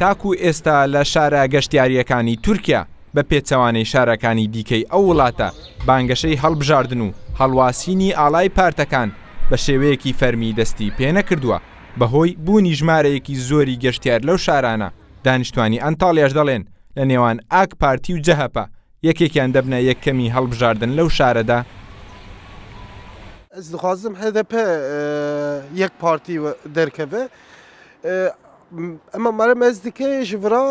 تاکو ئێستا لە شارە گەشتیارییەکانی تورکیا بە پێچەوانەی شارەکانی دیکەی ئەو وڵاتە بانگەشەی هەڵبژاردن و هەڵواسینی ئاڵای پارتەکان بە شێوەیەکی فەرمی دەستی پێنەکردووە بەهۆی بوونی ژمارەیەکی زۆری گەشتیار لەو شارانە، دانیشتوانی ئەنتاڵیاش دەڵێن لە نێوان ئاک پارتی و جەهەپە یەکێکیان دەبنە یەکەمی هەڵبژاردن لەو شارەدا. Ez dixwazim HDP yek partî derkeve. Ema mere me ez dike ji vira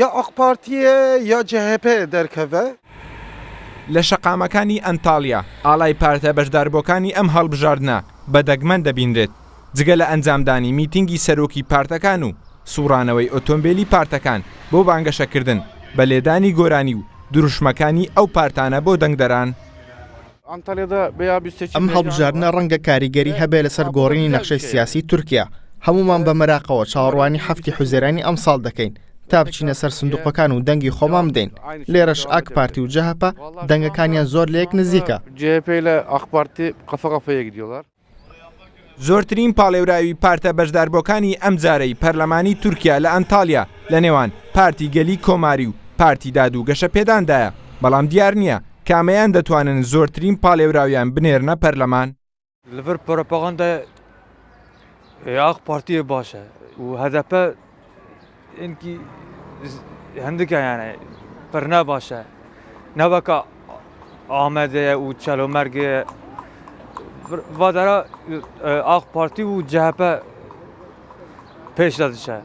ya AK Partiye ya CHP derkeve. لە شەقامەکانی ئەنتاڵیا ئاڵای پارتە بەشداربووەکانی ئەم هەڵبژاردنە بە دەگمەن دەبینرێت، جگە لە ئەنجامدانی میتینگی سەرۆکی پارتەکان و سوڕانەوەی ئۆتۆمبێلی پارتەکان بۆ بانگەشەکردن بە لێدانی گۆرانی و دروشمەکانی ئەو پارتانە بۆ دەنگدەران. ئەم هەڵبژاردنە ڕەنگە کاریگەری هەبێ لەسەر گۆڕینی نەخشەی سیاسی تورکیا. هەموومان بە مەراقەوە چاوەڕوانی حەفتی حوزەیرانی ئەمساڵ دەکەین تا بچینە سەر سندوقەکان و دەنگی خۆمان بدەین. لێرەش ئاک پارتی و جەهەپە دەنگەکانیان زۆر لەیەک نزیکە. زۆرترین پاڵێوراوی پارتە بەشداربووەکانی ئەمجارەی پەرلەمانی تورکیا لە ئەنتاڵیا لە نێوان پارتی گەلی کۆماری و پارتی داد و گەشەپێداندایە، بەڵام دیار نییە کامەیان دەتوانن زۆرترین پاڵێوراویان بنێرنە پەرلەمان. Li vir propaganda AK Partiyê baş e û HDP ênkî hindik e yanî pir ne baş e. Ne weka Amedê ye û Çelomergê ye. Va dera AK Partî û CHP pêş de diçe.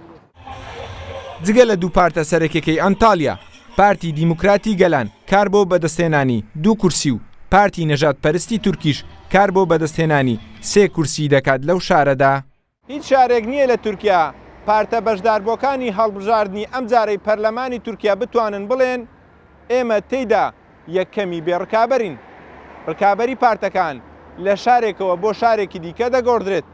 جگە لە دوو پارتە سەرەکیەکەی ئەنتاڵیا، پارتی دیموکراتی گەلان کار بۆ بەدەستهێنانی دوو کورسی و پارتی نەژادپەرستی تورکیش کار بۆ بەدەستهێنانی سێ کورسی دەکات لەو شارەدا. هیچ شارێک نییە لە تورکیا پارتە بەشداربووەکانی هەڵبژاردنی ئەمجارەی پەرلەمانی تورکیا بتوانن بڵێن ئێمە تێیدا یەکەمی بێ ڕکابەرین. ڕکابەری پارتەکان لە شارێکەوە بۆ شارێکی دیکە دەگۆڕدرێت.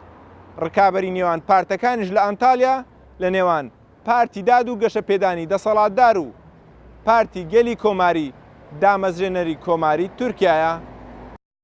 ڕکابەری نێوان پارتەکانیش لە ئەنتالیا لە نێوان پارتی داد و گەشەپێدانی دەسەڵاتدار و پارتی گەلی کۆماری دامەزرێنەری کۆماری تورکیایە.